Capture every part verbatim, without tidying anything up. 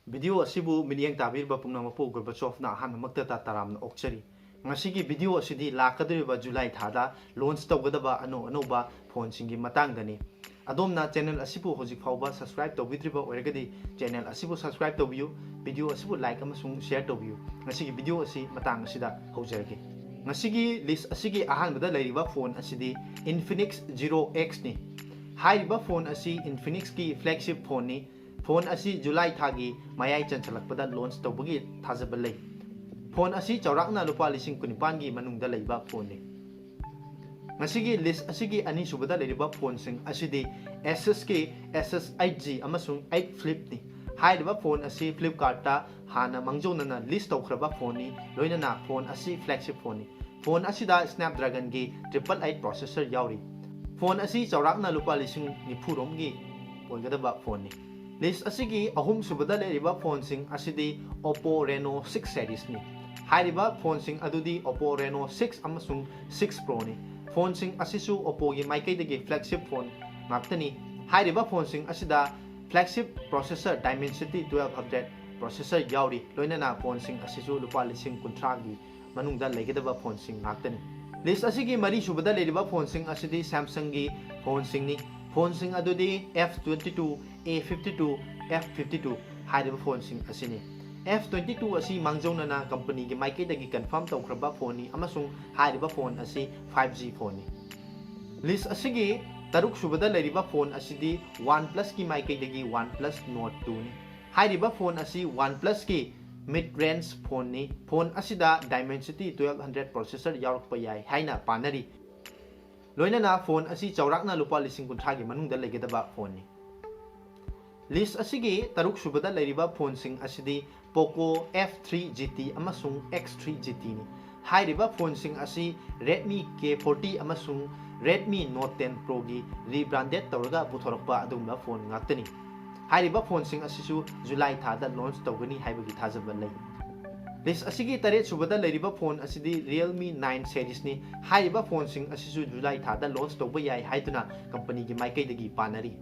Video ꯑꯁꯤꯕꯨ ꯃꯤꯠꯌꯦꯡ ꯇꯥꯕꯤꯔꯤꯕ ꯄꯨꯝꯅꯃꯛꯄꯨ ꯒꯣꯔꯕꯥꯆꯣꯚꯅ ꯑꯍꯥꯟꯕꯃꯛꯇꯗ ꯇꯔꯥꯝꯅ ꯑꯣꯛꯆꯔꯤ꯫ ꯉꯁꯤꯒꯤ ꯚꯤꯗꯤꯑꯣ ꯑꯁꯤꯗꯤ ꯂꯥꯛꯀꯗꯧꯔꯤꯕ ꯖꯨꯂꯥꯏ ꯊꯥꯗ ꯂꯣꯟꯆ ꯇꯧꯒꯗꯕ ꯑꯅꯧ ꯑꯅꯧꯕ ꯐꯣꯟꯁꯤꯡꯒꯤ ꯃꯇꯥꯡꯗꯅꯤ꯫ ꯑꯗꯣꯝꯅ ꯆꯦꯅꯦꯜ ꯑꯁꯤꯕꯨ ꯍꯧꯖꯤꯛ ꯐꯥꯎꯕ ꯁꯕꯁꯀ꯭ꯔꯥꯏꯕ ꯇꯧꯕꯤꯗ꯭ꯔꯤꯕ ꯑꯣꯏꯔꯒꯗꯤ ꯆꯦꯅꯦꯜ ꯑꯁꯤꯕꯨ ꯁꯕꯁꯀ꯭ꯔꯥꯏꯕ ꯇꯧꯕꯤꯌꯨ, ꯚꯤꯗꯤꯑꯣ ꯑꯁꯤꯕꯨ ꯂꯥꯏꯛ ꯑꯃꯁꯨꯡ ꯁꯤꯌꯔ ꯇꯧꯕꯤꯌꯨ꯫ ꯉꯁꯤꯒꯤ ꯚꯤꯗꯤꯑꯣ ꯑꯁꯤ ꯃꯇꯥꯡ ꯑꯁꯤꯗ ꯍꯧꯖꯔꯒꯦ꯫ ꯉꯁꯤꯒꯤ ꯂꯤꯁ ꯑꯁꯤꯒꯤ ꯑꯍꯥꯟꯕꯗ ꯂꯩꯔꯤꯕ ꯐꯣꯟ ꯑꯁꯤꯗꯤ Infinix Zero X ꯅꯤ꯫ ꯍꯥꯏꯔꯤꯕ ꯐꯣꯟ ꯑꯁꯤ Infinix ꯀꯤ ꯐ꯭ꯂꯦꯒꯁꯤꯞ ꯐꯣꯟꯅꯤ꯫ ꯐꯣꯟ ꯑꯁꯤ ꯖꯨꯂꯥꯏ ꯊꯥꯒꯤ ꯃꯌꯥꯏ ꯆꯟꯁꯤꯜꯂꯛꯄꯗ ꯂꯣꯟꯆ ꯇꯧꯕꯒꯤ ꯊꯥꯖꯕ ꯂꯩ꯫ ꯐꯣꯟ ꯑꯁꯤ ꯆꯥꯎꯔꯥꯛꯅ ꯂꯨꯄꯥ ꯂꯤꯁꯤꯡ ꯀꯨꯟꯅꯤꯄꯥꯟꯒꯤ ꯃꯅꯨꯡꯗ ꯂꯩꯕ ꯐꯣꯟꯅꯤ꯫ ꯉꯁꯤꯒꯤ ꯂꯤꯁ ꯑꯁꯤꯒꯤ ꯑꯅꯤꯁꯨꯕꯗ ꯂꯩꯔꯤꯕ ꯐꯣꯟꯁꯤꯡ ꯑꯁꯤꯗꯤ Asus ꯀꯤ Asus eight G ꯑꯃꯁꯨꯡ eight Flip ꯅꯤ꯫ ꯍꯥꯏꯔꯤꯕ ꯐꯣꯟ ꯑꯁꯤ Flipkart ꯇ ꯍꯥꯟꯅ ꯃꯥꯡꯖꯧꯅꯅ ꯂꯤꯁ ꯇꯧꯈ꯭ꯔꯕ ꯐꯣꯟꯅꯤ, ꯂꯣꯏꯅꯅ ꯐꯣꯟ ꯑꯁꯤ ꯐ꯭ꯂꯦꯒꯁꯤꯞ ꯐꯣꯟꯅꯤ꯫ ꯐꯣꯟ ꯑꯁꯤꯗ Snapdragon ꯒꯤ triple eight processor ꯌꯥꯎꯔꯤ꯫ ꯐꯣꯟ ꯑꯁꯤ ꯆꯥꯎꯔꯥꯛꯅ ꯂꯨꯄꯥ ꯂꯤꯁꯤꯡ ꯅꯤꯐꯨ ꯔꯣꯝꯒꯤ ꯑꯣꯏꯒꯗꯕ ꯐꯣꯟꯅꯤ꯫ ꯂꯤꯁ ꯑꯁꯤꯒꯤ ꯑꯍꯨꯝꯁꯨꯕꯗ ꯂꯩꯔꯤꯕ ꯐꯣꯟꯁꯤꯡ ꯑꯁꯤꯗꯤ Oppo Reno six series ꯅꯤ꯫ ꯍꯥꯏꯔꯤꯕ ꯐꯣꯟꯁꯤꯡ ꯑꯗꯨꯗꯤ Oppo Reno six ꯑꯃꯁꯨꯡ six Pro ꯅꯤ꯫ ꯐꯣꯟꯁꯤꯡ ꯑꯁꯤꯁꯨ Oppo ꯒꯤ ꯃꯥꯏꯀꯩꯗꯒꯤ ꯐ꯭ꯂꯦꯒꯁꯤꯞ ꯐꯣꯟ ꯉꯥꯛꯇꯅꯤ꯫ ꯍꯥꯏꯔꯤꯕ ꯐꯣꯟꯁꯤꯡ ꯑꯁꯤꯗ flagship processor Dimensity twelve hundred processor ꯌꯥꯎꯔꯤ, ꯂꯣꯏꯅꯅ ꯐꯣꯟꯁꯤꯡ ꯑꯁꯤꯁꯨ ꯂꯨꯄꯥ ꯂꯤꯁꯤꯡ ꯀꯨꯟꯊ꯭ꯔꯥꯒꯤ ꯃꯅꯨꯡꯗ ꯂꯩꯒꯗꯕ ꯐꯣꯟꯁꯤꯡ ꯉꯥꯛꯇꯅꯤ꯫ ꯂꯤꯁ ꯑꯁꯤꯒꯤ ꯃꯔꯤꯁꯨꯕꯗ ꯂꯩꯔꯤꯕ ꯐꯣꯟꯁꯤꯡ ꯑꯁꯤꯗꯤ Samsung ꯒꯤ ꯐꯣꯟꯁꯤꯡꯅꯤ꯫ ꯐꯣꯟꯁꯤꯡ ꯑꯗꯨꯗꯤ F twenty two, A fifty two, F fifty two ꯍꯥꯏꯔꯤꯕ ꯐꯣꯟꯁꯤꯡ ꯑꯁꯤꯅꯤ꯫ F twenty two ꯑꯁꯤ ꯃꯥꯡꯖꯧꯅꯅ ꯀꯝꯄꯅꯤꯒꯤ ꯃꯥꯏꯀꯩꯗꯒꯤ ꯀꯟꯐꯥꯔꯝ ꯇꯧꯈ꯭ꯔꯕ ꯐꯣꯟꯅꯤ ꯑꯃꯁꯨꯡ ꯍꯥꯏꯔꯤꯕ ꯐꯣꯟ ꯑꯁꯤ five G ꯐꯣꯟꯅꯤ꯫ ꯂꯤꯁ ꯑꯁꯤꯒꯤ ꯇꯔꯨꯛꯁꯨꯕꯗ ꯂꯩꯔꯤꯕ ꯐꯣꯟ ꯑꯁꯤꯗꯤ OnePlus ꯀꯤ ꯃꯥꯏꯀꯩꯗꯒꯤ OnePlus Nord two ꯅꯤ꯫ ꯍꯥꯏꯔꯤꯕ ꯐꯣꯟ ꯑꯁꯤ OnePlus ꯀꯤ mid range ꯐꯣꯟꯅꯤ꯫ ꯐꯣꯟ ꯑꯁꯤꯗ Dimensity twelve hundred ꯄ꯭ꯔꯣꯁꯦꯁꯔ ꯌꯥꯎꯔꯛꯄ ꯌꯥꯏ ꯍꯥꯏꯅ ꯄꯥꯅꯔꯤ꯫ ꯂꯣꯏꯅꯅ ꯐꯣꯟ ꯑꯁꯤ ꯆꯥꯎꯔꯥꯛꯅ ꯂꯨꯄꯥ ꯂꯤꯁꯤꯡ ꯀꯨꯟꯊ꯭ꯔꯥꯒꯤ ꯃꯅꯨꯡꯗ ꯂꯩꯒꯗꯕ ꯐꯣꯟꯅꯤ꯫ ꯂꯤꯁ ꯑꯁꯤꯒꯤ ꯇꯔꯨꯛꯁꯨꯕꯗ ꯂꯩꯔꯤꯕ ꯐꯣꯟꯁꯤꯡ ꯑꯁꯤꯗꯤ Poco F three G T ꯑꯃꯁꯨꯡ X three G T ꯅꯤ꯫ ꯍꯥꯏꯔꯤꯕ ꯐꯣꯟꯁꯤꯡ ꯑꯁꯤ Redmi K forty ꯑꯃꯁꯨꯡ Redmi Note ten Pro ꯒꯤ rebranded ꯇꯧꯔꯒ ꯄꯨꯊꯣꯔꯛꯄ ꯑꯗꯨꯒꯨꯝꯕ ꯐꯣꯟ ꯉꯥꯛꯇꯅꯤ꯫ ꯍꯥꯏꯔꯤꯕ ꯐꯣꯟꯁꯤꯡ ꯑꯁꯤꯁꯨ ꯖꯨꯂꯥꯏ ꯊꯥꯗ ꯂꯣꯟꯆ ꯇꯧꯒꯅꯤ ꯍꯥꯏꯕꯒꯤ ꯊꯥꯖꯕ ꯂꯩ꯫ ꯂꯤꯁ ꯑꯁꯤꯒꯤ ꯇꯔꯦꯠꯁꯨꯕꯗ ꯂꯩꯔꯤꯕ ꯐꯣꯟ ꯑꯁꯤꯗꯤ Realme nine series ꯅꯤ꯫ ꯍꯥꯏꯔꯤꯕ ꯐꯣꯟꯁꯤꯡ ꯑꯁꯤꯁꯨ ꯖꯨꯂꯥꯏ ꯊꯥꯗ ꯂꯣꯟꯆ ꯇꯧꯕ ꯌꯥꯏ ꯍꯥꯏꯗꯨꯅ ꯀꯝꯄꯅꯤꯒꯤ ꯃꯥꯏꯀꯩꯗꯒꯤ ꯄꯥꯅꯔꯤ꯫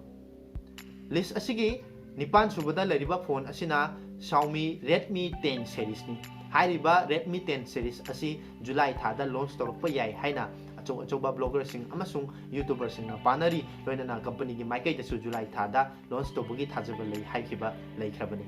ꯂꯤꯁ ꯑꯁꯤꯒꯤ ꯅꯤꯄꯥꯟ ꯁꯨꯕꯗ ꯂꯩꯔꯤꯕ ꯐꯣꯟ ꯑꯁꯤꯅ Xiaomi Redmi ten series ꯅꯤ꯫ ꯍꯥꯏꯔꯤꯕ Redmi ten series ꯑꯁꯤ ꯖꯨꯂꯥꯏ ꯊꯥꯗ ꯂꯣꯟꯆ ꯇꯧꯔꯛꯄ ꯌꯥꯏ ꯍꯥꯏꯅ ꯑꯆꯧ ꯑꯆꯧꯕ ꯕ꯭ꯂꯣꯒꯔꯁꯤꯡ ꯑꯃꯁꯨꯡ ꯌꯨꯇꯨꯕꯔꯁꯤꯡꯅ ꯄꯥꯅꯔꯤ꯫ ꯂꯣꯏꯅꯅ ꯀꯝꯄꯅꯤꯒꯤ ꯃꯥꯏꯀꯩꯗꯁꯨ ꯖꯨꯂꯥꯏ ꯊꯥꯗ ꯂꯣꯟꯆ ꯇꯧꯕꯒꯤ ꯊꯥꯖꯕ ꯂꯩ ꯍꯥꯏꯈꯤꯕ ꯂꯩꯈ꯭ꯔꯕꯅꯤ꯫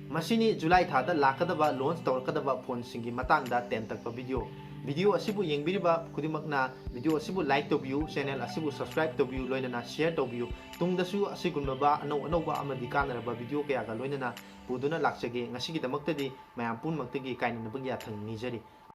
ꯃꯁꯤꯅꯤ ꯖꯨꯂꯥꯏ ꯊꯥꯗ ꯂꯥꯛꯀꯗꯕ, ꯂꯣꯟꯆ ꯇꯧꯔꯛꯀꯗꯕ ꯐꯣꯟꯁꯤꯡꯒꯤ ꯃꯇꯥꯡꯗ ꯇꯦꯟꯇꯛꯄ ꯚꯤꯗꯤꯑꯣ꯫ ꯚꯤꯗꯤꯑꯣ ꯑꯁꯤꯕꯨ ꯌꯦꯡꯕꯤꯔꯤꯕ ꯈꯨꯗꯤꯡꯃꯛꯅ ꯚꯤꯗꯤꯑꯣ ꯑꯁꯤꯕꯨ ꯂꯥꯏꯛ ꯇꯧꯕꯤꯌꯨ, ꯆꯦꯅꯦꯜ ꯑꯁꯤꯕꯨ ꯁꯕꯁꯀ꯭ꯔꯥꯏꯕ ꯇꯧꯕꯤꯌꯨ, ꯂꯣꯏꯅꯅ ꯁꯤꯌꯔ ꯇꯧꯕꯤꯌꯨ꯫ ꯇꯨꯡꯗꯁꯨ ꯑꯁꯤꯒꯨꯝꯂꯕ ꯑꯅꯧ ꯑꯅꯧꯕ ꯑꯃꯗꯤ ꯀꯥꯟꯅꯔꯕ ꯚꯤꯗꯤꯑꯣ ꯀꯌꯥꯒ ꯂꯣꯏꯅꯅ ꯄꯨꯗꯨꯅ ꯂꯥꯛꯆꯒꯦ꯫ ꯉꯁꯤꯒꯤꯗꯃꯛꯇꯗꯤ ꯃꯌꯥꯝ ꯄꯨꯝꯅꯃꯛꯇꯒꯤ ꯀꯥꯏꯅꯅꯕꯒꯤ ꯌꯥꯊꯪ ꯅꯤꯖꯔꯤ꯫